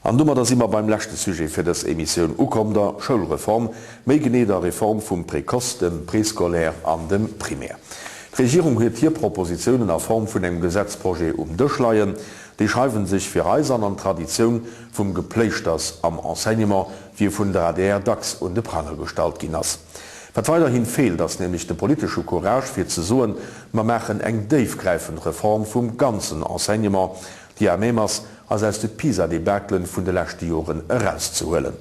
An domadder si mer beim leschte Sujet fir dës Emissioun ukomm, der Schoulreform, méi genee der Reform vum Précoce, dem Préscolaire an dem Primaire. D'Regierung huet hir Propositionen a Form vun engem Gesetzprojet um Dësch leien. Déi schreiwe sech fir eis an an d'Traditioun vum Gepléischters am Enseignement, wéi e vun der adr dacks un de Pranger gestallt ginn ass. Wat weiderhin feelt, ass nämlech de politesche Courage fir ze soen, Mer maachen eng déifgräifend Reform vum ganzen Enseignement, déi à même ass, eis aus de PISA-Debakelen vun de leschte Joren erauszehuelen.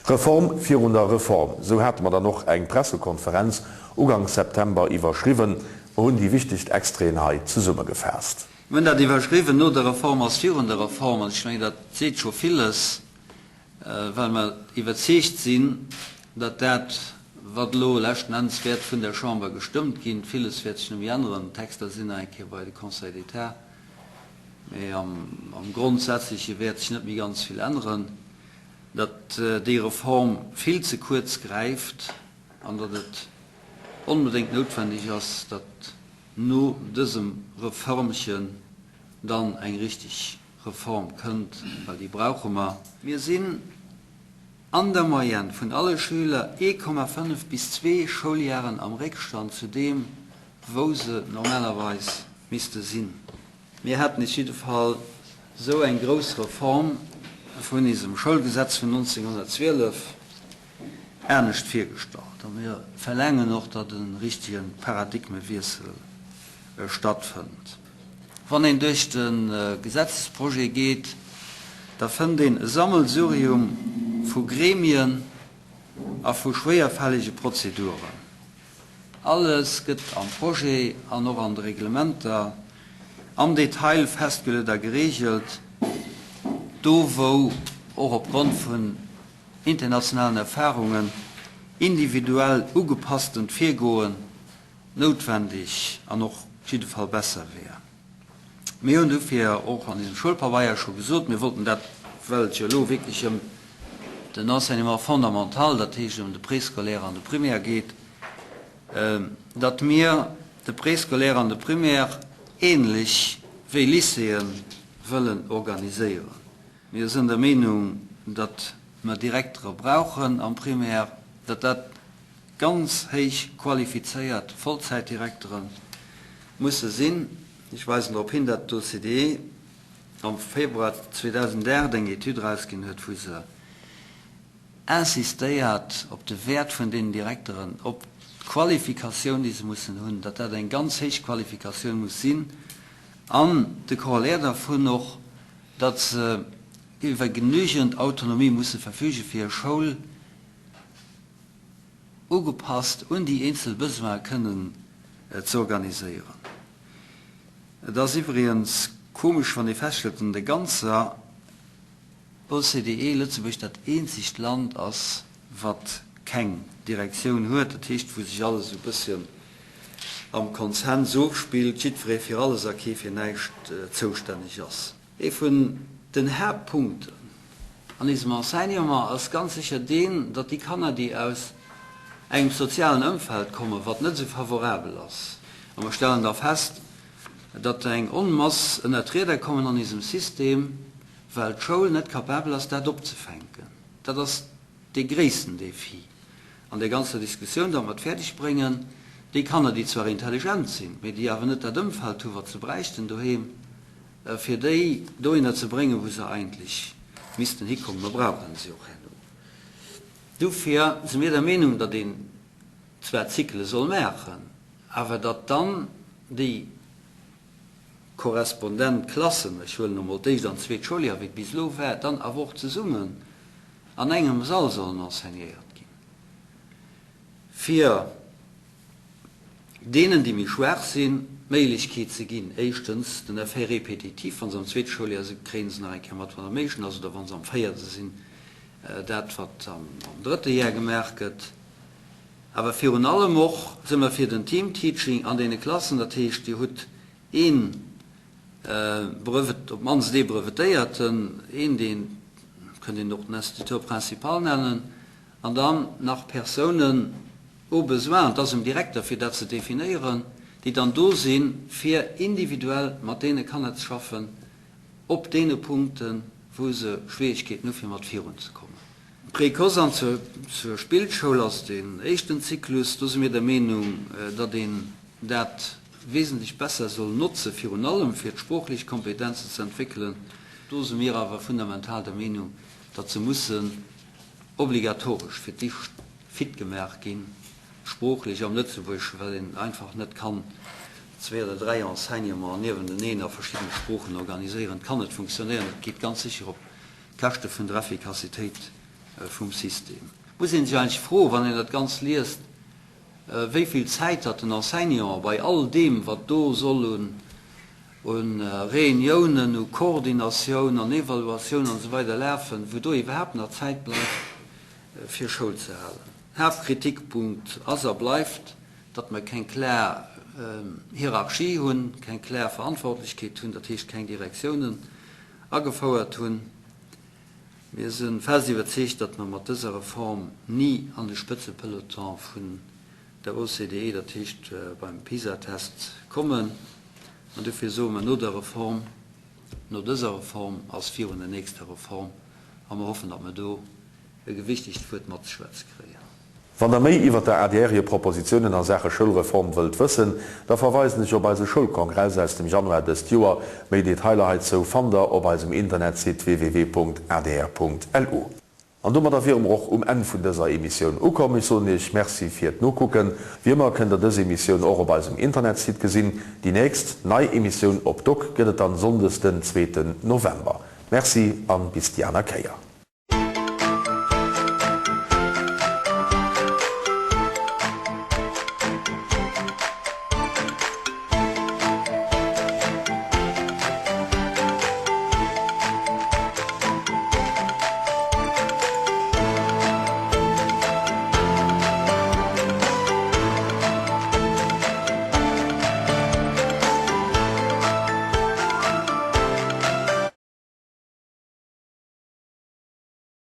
Reform virun der Reform, esou hate mer dann och eng Pressekonferenz uganks September iwwerschriwwen. Mer hunn déi wichtegst Extraiten hei zesummegefaasst. Mir hunn dat iwwerschriwwen, No der Reform ass virun der Reform. An ech mengen, dat seet scho villes, well mer iwwerzeegt sinn, datt dat, wat elo leschten Enns wäert vun der Chamber gestëmmt ginn, villes wäert sech net méi änneren, d'Texter sinn nach eng Kéier bei de Conseil d'État, Mee am Grondsätzleche wäert sech net méi ganz vill änneren, datt déi Reform vill ze kuerz gräift an datt et onbedéngt noutwendeg ass, datt no dësem Reförmchen dann eng richteg Reform kënnt, well déi brauche mer. Mir sinn an der Moyenne vun alle Schüler 1,5 bis zwee Schouljaren am Réckstand zu deem, wou se normalerweis misste sinn. Mir haten eis jidde Fall esou eng grouss Reform vun isem Schoulgesetz vun 1912 anescht virgestallt a mir verlaangen och, datt e richtige Paradigmewiessel stattfënnt. Wann een duerch de Gesetzesprojet geet, da fënnt een e Sammelsurium vu Gremien a vu schwéierfällege Prozeduren. Alles gëtt am Projet an och an de Reglementer am Detail festgeluet a geregelt, do wou och opgrond vun internationalen Erfahrungen individuell ugepasstent Virgoen noutwendeg an och op jidde Fall besser wär. Mir hunn dofir och an eisem Schoulpabeier scho gesot, mir wollten dat, well et jo elo wierklech ëm den Enseignement fondamental, dat heescht ëm de Préscolaire an de Primaire geet, datt mir de Préscolaire an de Primaire ähnlech wéi Lycéeë wëllen organiséieren. Mir sënn der Meenung, datt mer Direktere brauchen am Primaire, datt dat ganz héich qualifizéiert Vollzäitdirektere musse sinn. Ech weisen drop hin, datt d'OCDE am Februar 2008 eng Etüd erausginn huet, wou se insistéiert op de Wäert vun deenen Direkteren, op d'Qualifikatioun, déi se mussen hunn, datt dat eng ganz héich Qualifikatioun muss sinn an de Corollaire dervun och, datt se iwwer genügend Autonomie musse verfüge fir hir Schoul ugepasst un déi eenzel Besoine kënnen ze organiséieren. Et ass iwwregens komesch, wann ee feststellt, datt an der ganzer OCDE Lëtzebuerg dat eenzegt Land ass, wat keng Direktioun huet, dat heescht, wou sech alles esou e bësschen am Konsens ofspillt, jiddweree fir alles a kee fir näischt zoustänneg ass. Ee vun den Haaptpunkten an isem Enseignement ass ganz sécher deen, datt déi Kanner, déi aus engem sozialen Ëmfeld kommen, wat net esou favorabel ass, a mer stellen da fest, datt eng Onmass ënnert d'Rieder kommen an isem System, well d'Schoul net capabel ass, dat opzefänken. Dat ass dee gréissten Défi an där ganzer Diskussioun, datt mer et fäerdeg bréngen, déi Kanner, déi zwar intelligent sinn, mä déi awer net dat Ëmfeld hu wat se bräichten doheem, fir déi dohinner ze bréngen, wou se eigentlech missten hikommen. Mer brauchen se och herno. Dofir si mir der Meenung, datt een zwar Zykele soll maachen, awer datt dann déi korrespondent Klassen, ech huelen emol d'éischt an d'zweet Schouljoer, wéi et bis elo war, dann awer och zesummen an engem Sall sollen enseignéiert ginn, fir deenen, déi méi schwaach sinn, d'Méiglechkeet ze ginn, éischtens den Effet répétitif, wa se am zweete Schouljoer sinn, kréie se nach eng Kéier mat, wat am éischten ass, oder wa se am véierte sinn, dat, wat am drëtte Jar gemaach gëtt. Awer virun allem och si mer fir den Team-Teaching an deene Klassen, dat heescht, Dir hutt een Brevet, op d'mannst ee Brevetéierten, een, deen, kënnt een och den Instituteur principal nennen, an dann nach Persounen au besoin, et ass um Direkter fir dat ze definéieren, déi dann do sinn, fir individuell mat deene Kanner ze schaffen op deene Punkten, wou se Schwierigkeeten hu fir mat virunzekommen. Précoce an zur Spillschoul ass deen éischten Zyklus. Do si mir der Meenung, datt een dat wesentlech besser soll notze virun allem fir d'sproochlech Kompetenzen ze entwéckelen. Do si mir awer fundamental der Meenung, datt se mussen obligatoresch fir d'éischt fit gemaach ginn, sproochlech am Lëtzebuergeschen, well een einfach net kann zwee oder dräi Enseignementen niewenteneen a verschiddene Sproochen organiséieren. Et kann net funktionéieren. Et geet ganz sécher op d'Käschte vun der Effikassitéit vum System. Et muss ee sech eigentlech froen, wann een dat Ganzt liest, wéi vill Zäit datt den Enseignant bei all deem, wat do soll un Reuniounen, u Koordinatioun an Evaluatioun an esou weider lafen, wou do iwwerhaapt nach Zäit bleift, fir Schoul ze halen. Haaptkritikpunkt ass a bleift, datt mer keng klar Hierarchie hunn, keng klar Verantwortlechkeet hunn, dat heescht keng Direktiounen agefouert hunn. Mir si fest iwwerzeegt, datt mer mat dëser Reform ni an de Spëtzepeloton vun der OCDE, dat heescht beim PISA-Test, kommen. An dofir soe mer, no der Reform, no dëser Reform ass virun der nächster Reform. A mer hoffen, datt mer do e gewichtegt Wuert matzeschwätze kréien. Wann der méi iwwer der adr hir Propositionen a Saache Schoulreform wëllt wëssen, da verweisen ech op eise Schoulkongress aus dem Januar dëst Joer. Méi Detailer heizou fannt der op eisem Internetsite www.adr.lu. An domadder wiere mer och um Enn vun dëser Emissioun ukomm. Ech soen Iech Merci fir d'Nokucken. Wéi ëmmer kënnt der dës Emissioun och op eisem Internetsite gesinn. Déi nächst nei Emissioun op Doc gëtt et dann Sonndes den zweeten November. Merci an bis déi aner Kéier.